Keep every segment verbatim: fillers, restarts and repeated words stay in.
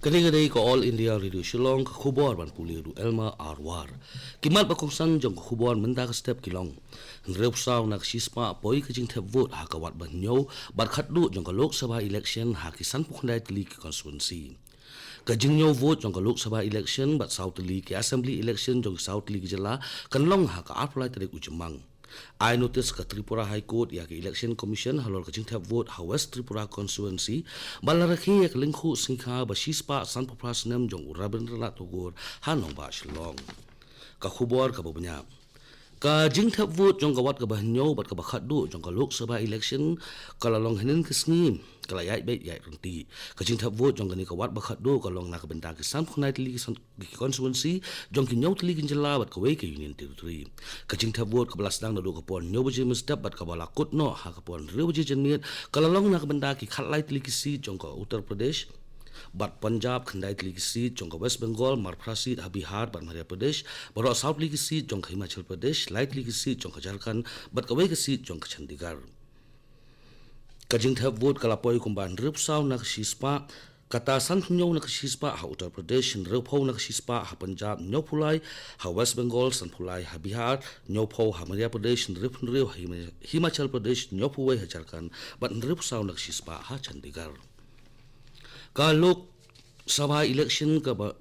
Kane ka dei ka All India Radio Shillong, ka khubor ban pule da u Elma Arwar. Ki mat ba kongsan jong ka khubor mynta ka step ki long: hynriewphew saw na ka shispah poi ka jingthep vote ha ka wad ba hynñiew bad khatduh jong ka Lok Sabha election ha ki sanphew khyndai tylli ki constituency. Ka jingñiew vote jong ka Lok Sabha election bad saw tylli ki assembly election jong ki saw tylli ki jylla kan long ha ka arphew lai tarik u Jymmang. Ai notice ka Tripura High Court ïa ka Election Commission halor ka jingthep vote ha West Tripura Constituency, ba la rakhe ïa ka lyngkhuh sngikha ba shispah sanphew phra snem jong u Rabindranath Tagore ha nongbah Shillong. Ka khubor kaba bniah. Ka jingthep vote jong ka wad kaba hynñiew bad kaba khatduh jong ka Lok Sabha election ka la long hynnin ka sngi, ka la ïaid beit ïaid ryntih. Ka jingthep vote jong kane ka wad ba khatduh ka long na ka bynta ki sanphew khyndai tylli ki san-, ki constituency jong ki hynñiew tylli ki jylla bad kawei ka Union Territory. Ka jingthep vote kaba la sdang naduh ka por hynñiew baje mynstep bad kaba la kut noh ha ka por hynriew baje janmiet ka la long na ka bynta ki khatlai tylli ki seat jong ka Uttar Pradesh bad Punjab, khyndai tylli ki seat jong ka West Bengal, marphra seat ha Bihar bad Madhya Pradesh, baroh saw tylli ki seat jong ka Himachal Pradesh, lai tylli ki seat jong ka Jharkhand bad kawei ka seat jong ka Chandigarh. Ka jingthep vote ka la poi kumba hynriewphew saw na ka shispah, kata sanphew hynñiew na ka shispah ha Uttar Pradesh, hynriewphew na ka shispah ha Punjab, hynñiewphew lai ha West Bengal, sanphew lai ha Bihar, hynñiewphew ha Madhya Pradesh, hynriewphew hynriew ha Hima-, Himachal Pradesh, hynñiewphew wei ha Jharkhand bad hynriewphew saw na ka shispah ha Chandigarh. Ka Lok Sabha election kaba,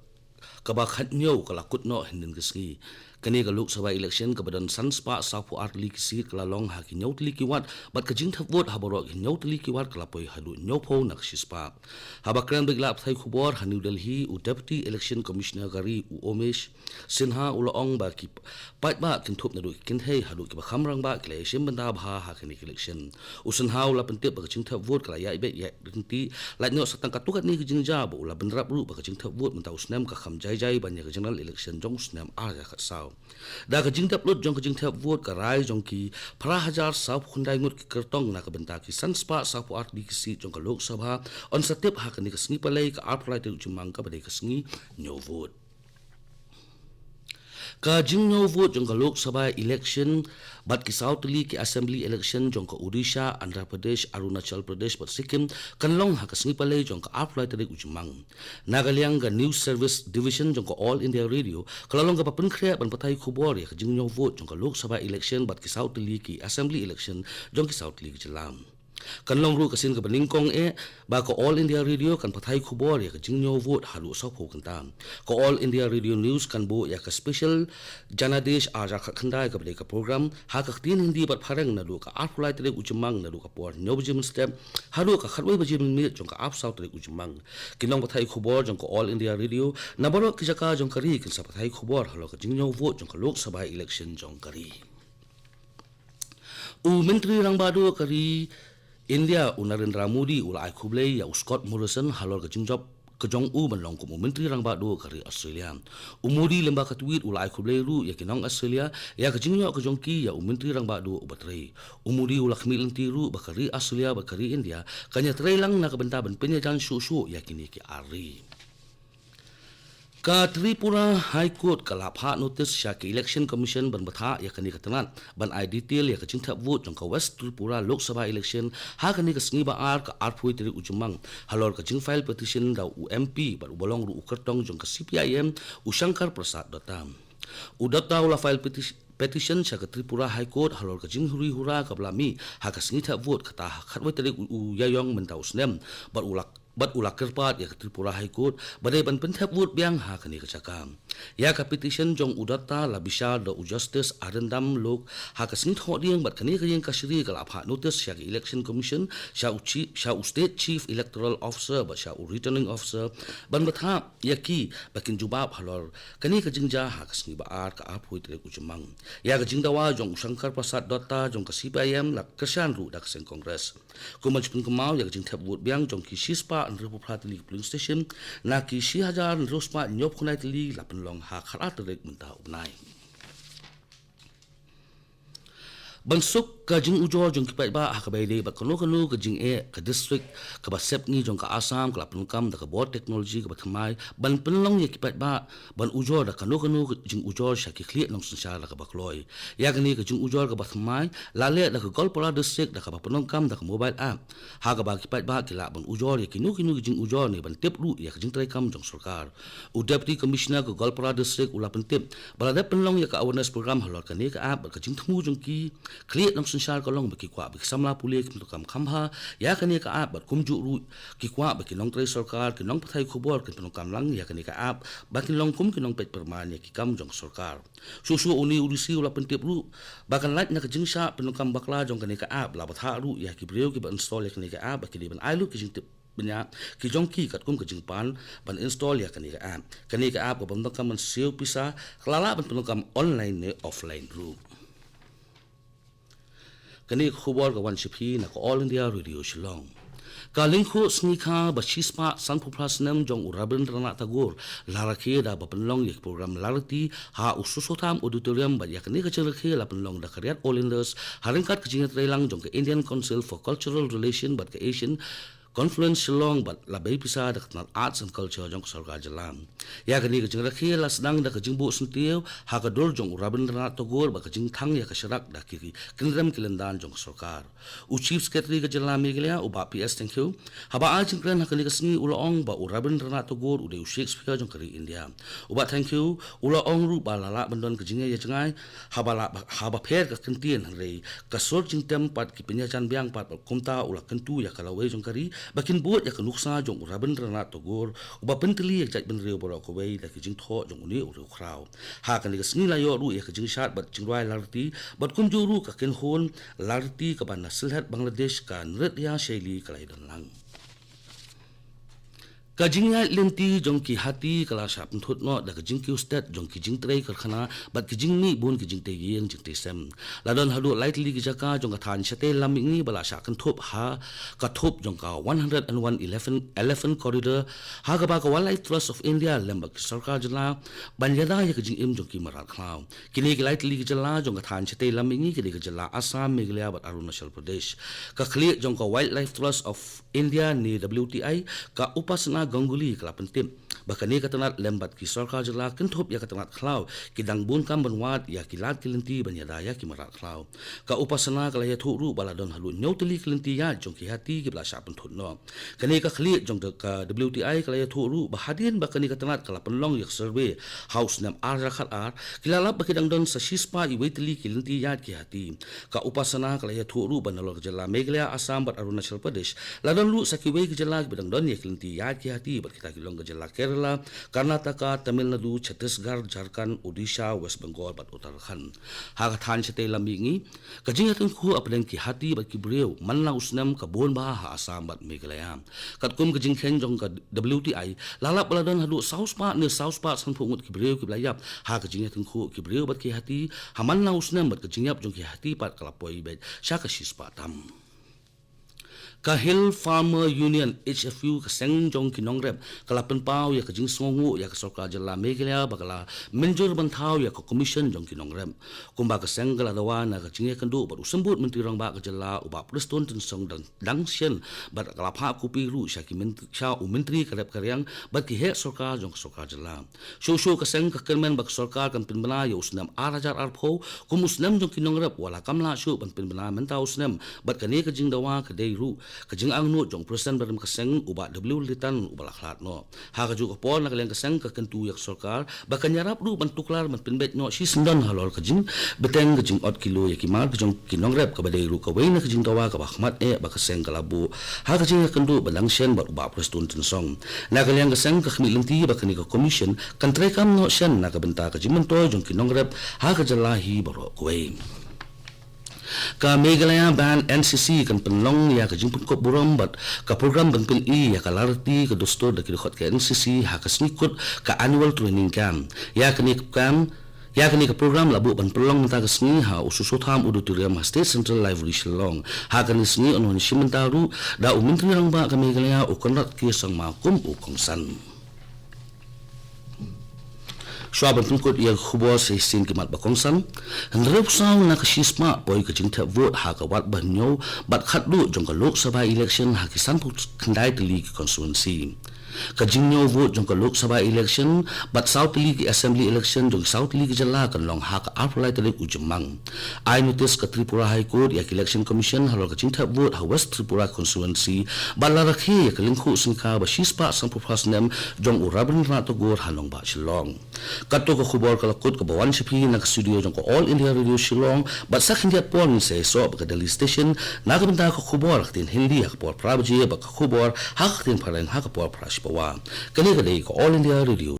kaba khathynñiew ka la kut noh hynnin ka sngi. Kane ka Lok Sabha election kaba don san spah sawphew ar tylli ki seat ka la long ha ki hynñiew tylli ki wad bad ka jingthep vote ha baroh ki hynñiew tylli ki wad ka la poi haduh hynñiewphew na ka shispah. Haba kren bad ki lad pathai khubor ha New Delhi, u Deputy Election Commissioner ka ri u Umesh Sinha u la ong ba ki paidbah kin thup naduh ki kynthei haduh kiba kham rangbah ki la ïashim bynta bha ha kane ka election. U Sinha u la pyntip ba ka jingthep vote ka la ïaid beit ïaid ryntih, lait noh sa tang katto katne ka jingjia, ba u la bynrap ruh ba ka jingthep vote mynta u snem ka kham jai jai ban ïa ka general election jong u snem ar hajar khatsaw. Da ka jingdep lut jong ka jingthep vote, ka rai jong ki phra hajar sawphew khyndai ngut ki kyrtong na ka bynta ki san spah sawphew ar tylli ki seat jong ka Lok Sabha yn sa tip ha kane ka sngi Palei, ka arphew lai tarik u Jymmang, kaba dei ka sngi ñiew vote. Ka jingñiew vote jong ka Lok Sabha election bad ki saw tylli ki assembly election jong ka Odisha, Andhra Pradesh, Arunachal Pradesh bad Sikkim kan long ha ka sngi Palei jong ka arphew lai tarik u Jymmang. Na ka liang ka News Service Division jong ka All India Radio ka la long kaba pynkhreh ban pathai khubor ïa ka jingñiew vote jong ka Lok Sabha election bad ki saw tylli ki assembly election jong ki saw tylli ki jylla. Kan long ruh ka sien kaba nyngkong eh ba ka All India Radio kan pathai khubor ïa ka jingñiew vote haduh sawphew kynta. Ka All India Radio News kan buh ïa ka special Janadesh ar hajar khatkhyndai, kaba dei ka program ha ka ktien Hindi bad Phareng, naduh ka arphew lai tarik u Jymmang naduh ka por hynñiew baje mynstep haduh ka khatwei baje mynmiet jong ka arphew saw tarik u Jymmang. Ki nongpathai khubor jong ka All India Radio na baroh ki jaka jong ka ri kin sa pathai khubor halor ka jingñiew vote jong ka Lok Sabha election jong ka ri. U Myntri Rangbah Duh ka ri India, u Narendra Modi, u la ai khublei ïa u Scott Morrison halor ka jingjop ka jong u ban long kum u Myntri Rangbah Duh ka ri Australia. U Modi, lyngba ka tweet, u la ai khublei ruh ïa ki nong Australia ïa ka jingïoh ka jong ki ïa u Myntri Rangbah Duh uba trei. U Modi u la khmih lynti ruh ba ka ri Australia bad ka ri India kan ïatrei lang na ka bynta ban pynïajan shuh shuh ïa kine ki ar ri. Ka Tripura High Court ka la phah notice sha ka Election Commission ban bthah ïa kane ka tnat ban ai detail ïa ka jingthep vote jong ka West Tripura Lok Sabha election ha kane ka sngi ba ar, ka arphew tarik u Jymmang, halor ka jingfile petition da u M P bad uba long ruh u kyrtong jong ka C P I M, u Shankar Prasad Dutta. U Dutta u la file peti-, petition sha ka Tripura High Court halor ka jinghuri hura kaba la mih ha ka sngi thep vote, kata ha khatwei tarik u, u Ïaïong mynta u snem, bad u la bad u la kyrpad ïa ka Tripura High Court ba dei ban pynthep vote biang ha kane ka jaka. Ïa ka petition jong u Dutta la bishar da u Justice Arindam Lok ha ka sngi Thohdieng, bad kane ka ïing kashari ka la phah notice sha ka Election Commission, sha u chi-, sha u State Chief Electoral Officer bad sha u Returning Officer ban bthah ïa ki ba kin jubab halor kane ka jingjia ha ka sngi ba ar, ka arphew tarik u Jymmang. Ïa ka jingdawa jong u Shankar Prasad Dutta jong ka C P I M la kyrshan ruh da ka seng Congress. Kum ban shu pynkynmaw, ïa ka jingthep vote biang jong ki shispah hynriewphew phra tylli ki polling station na ki shi hajar hynriew spah hynñiewphew khyndai tylli la pynlong ha ka khatar tarik mynta u bnai. Ban suk ka jingujor jong ki paidbah ha kaba ïadei bad kano kano ka jingeh, ka distrik kaba sepngi jong ka Assam ka la pyndonkam da ka bor technology kaba thymmai ban pynlong ïa ki paidbah ban ujor da kano kano ka jingujor sha ki khlieh nongsynshar da kaba kloi. Ïa kane ka jingujor kaba thymmai la leh da ka Goalpara distrik da kaba pyndonkam da ka mobile app, ha kaba ki paidbah ki lah ban ujor ïa kino kino ki jingujor ne ban tip ruh ïa ka jingtreikam jong sorkar. U Deputy Commissioner ka Goalpara District u la pyntip ba la dep pynlong ïa ka awareness program halor kane ka app bad ka jingthmu jong ki khlieh nongsynshar ka long ba ki kwah ba ki samla pule kin pyndonkam kham bha ïa kane ka app bad kumjuh ruh ki kwah ba ki nongtrei sorkar, ki nongpathai khubor kin pyndonkam lang ïa kane ka app ba kin long kum ki nongpeit pyrman ïa ki kam jong sorkar. Shuh shuh une u D C u la pyntip ruh ba kan lait na ka jingshah pyndonkam bakla jong kane ka app, la bthah ruh ïa ki briew kiba install ïa kane ka app ba ki dei ban ai lut ki jingtip bniah ki jong ki katkum ka jingpan ban install ïa kane ka app. Kane ka app kaba pyndonkam ban siew pisa ka la lah ban pyndonkam online ne offline ruh. Kane ka khubor ka wan sha phi na ka All India Radio Shillong. Ka lyngkhuh sngi kha ba shispah sanphew phra snem jong u Rabindranath Tagore la rakhe da ba pynlong ïa ka program Larti ha u Soso Tham Auditorium bad ïa kane ka jingrakhe la pynlong da ka Riyadh All Indus ha ryngkat ka jingïatreilang jong ka Indian Council for Cultural Relation bad ka Asian Conference Shillong bad la bei pisa da ka tnat Arts and Culture jong ka sorkar jylla. Ïa kane ka jingrakhe la sdang da ka jingbuh syntiew ha ka dur jong u Rabindranath Tagore bad ka jingthang ïa ka sharak da ki kyndrem ki lyndan jong ka sorkar. U Chief Secretary ka jylla Meghalaya u Bah P S Thangkhiew haba ai jingkren ha kane ka sngi u la ong ba u Rabindranath Tagore u dei u Shakespeare jong ka ri India. U Bah Thangkhiew u la ong ruh ba la lah ban don ka jingïaid jngai haba la, haba pher ka kyntien hynrei ka sur jingtem pat ki pynïajan biang pat bad kumta u la kyntu ïa ka lawei jong ka ri ba kin bud ïa ka nuksa jong u Rabindranath Tagore uba pyntylli ïa ka jaitbynriew baroh kawei da ki jingthoh jong une u riewkhraw. Ha kane ka sngi la ïoh ruh ïa ka jingshad bad jingrwai Larti bad kumjuh ruh ka kynhun Larti kaba na Sylhet Bangladesh ka Nritya Shaili ka la ïadon lang. Ka jingïaid lynti jong ki hati ka la shah pynthut noh da ka jingkiew stet jong ki jingtrei karkhana bad ki jingmih bun ki jingtei ïing jingtei sem. La don haduh lai tylli ki jaka jong ka thaiñ shatei lam mihngi ba la shah kynthup ha ka thup jong ka one hundred and one eleven, eleven corridor ha kaba ka Wildlife Trust of India lem bad ki sorkar jylla ban ïada ïa ka jingim jong ki mrad khlaw. Kine ki lai tylli ki jylla jong ka thaiñ shatei lam mihngi ki dei ka jylla Assam, Meghalaya bad Arunachal Pradesh. Ka khlieh jong ka Wildlife Trust of India ne W T I ka Upasana Ganguly ka la pyntip ba kane ka tnat lem bad ki sorkar jylla kynthup ïa ka tnat khlaw ki dang bun kam ban wad ïa ki lad ki lynti ban ïada ïa ki mrad khlaw. Ka Upasana ka la ïathuh ruh ba la don haduh hynñiew tylli ki lynti ïaid jong ki hati kiba la shah pynthut noh. Kane ka khlieh jong ka W T I ka la ïathuh ruh ba hadien ba kane ka tnat ka la pynlong ïa ka survey ha u snem ar hajar khat ar, ki la lap ba ki dang don sa shispah iwei tylli ki lynti ïaid ki hati. Ka Upasana ka la ïathuh ruh ba nalor ka jylla Meghalaya, Assam bad Arunachal Pradesh la don ruh sa kiwei ki jylla kiba dang don ïa ki lynti ïaid ki hati bad kita ki long ka jylla Kerala, Karnataka, Tamil Nadu, Chhattisgarh, Jharkhand, Odisha, West Bengal bad Uttarakhand. Ha ka thaiñ shatei lam mihngi ka jingïatyngkhuh hapdeng ki hati bad ki briew man la u snem ka bun bha ha Assam bad Meghalaya. Katkum ka jingkheiñ jong ka W T I la lap ba la don haduh saw spah ne saw spah sanphew ngut ki briew kiba la ïap ha ka jingïatyngkhuh ki briew bad ki hati ha man la u snem bad ka jingïap jong ki hati pat ka la poi beit sha ka shispah tam. Ka Hill Farmer Union, H F U, ka seng jong ki nongrep ka la pynpaw ïa ka jingsngewnguh ïa ka sorkar jylla Meghalaya ba ka la mynjur ban thaw ïa ka commission jong ki nongrep. Kumba ka seng ka la dawa na ka jingïakynduh bad u symbud Myntri Rangbah ka jylla u Bah Prestone Tynsong dang, dang shen bad ka la phah kopi ruh sha ki mynt-, sha u Myntri ka rep ka riang bad ki heh sorkar jong ka sorkar jylla. Shuh shuh ka seng ka kyrmen ba ka sorkar kan pynbna ïa u snem ar hajar arphew kum u snem jong ki nongrep wat la kam lah shuh ban pynbna mynta u snem bad kane ka jingdawa ka dei ruh ka jingangnud jong u President barim ka seng u Bah W Leighton uba la khlad noh. Ha kajuh ka por na ka liang ka seng ka kyntu ïa ka sorkar ba kan ïarap ruh ban tuklar ban pynbeit noh shisyndon halor ka jingbteng ka jingot kilo ïa ki mar ka jong ki nongrep kaba dei ruh kawei na ka jingdawa kaba khmat eh ba ka seng ka la buh ha ka jingïakynduh ba dang shen bad u Bah Prestone Tynsong. Na ka liang ka seng ka khmih lynti ba kane ka commission kan treikam noh shen na ka bynta ka jingmyntoi jong ki nongrep ha ka jylla hi baroh kawei. Ka Meghalaya Band N C C kan pynlong ïa ka jingpynkup burom bad ka program ban pyni ïa ka larti ka dustur da ki dkhot ka N C C ha ka sngi kut ka annual training camp. Ïa kane ka camp Ïa kane ka program la buh ban pynlong mynta ka sngi ha u Soso Tham Auditorium ha State Central Library Shillong. Ha kane ka sngi yn wan shim bynta ruh da u Myntri Rangbah ka Meghalaya u Conrad K Sangma kum u kongsan. Shuwa ban pynkut ïa ka khubor sa shisien ki mat ba kongsan. Hynriewphew saw na ka shispah poi ka jingthep vote ha ka wad ba hynñiew bad khatduh jong ka Lok Sabha election ha ki sanphew khyndai tylli ki constituency. Ka jingñiew vote jong ka Lok Sabha election bad saw tylli ki assembly election jong ki saw tylli ki jylla kan long ha ka arphew lai tarik u Jymmang. Ai notis ka Tripura High Court ïa ka Election Commission halor ka jingthep vote ha West Tripura constituency bad la rakhe ïa ka lyngkhuh sngi ka ba shispah sanphew phra snem jong u Rabindranath Tagore ha nongbah Shillong. Katto ka khubor ka la kut kaba wan sha phi na ka studio jong ka All India Radio Shillong, bad sa khyndiat por ngin sa ïasoh bad ka Delhi Station na ka bynta ka khubor ha ka ktien Hindi ha ka por phra baje bad ka khubor ha ka ktien Phareng ha ka por phra shipawa. Kane ka dei ka All India Radio.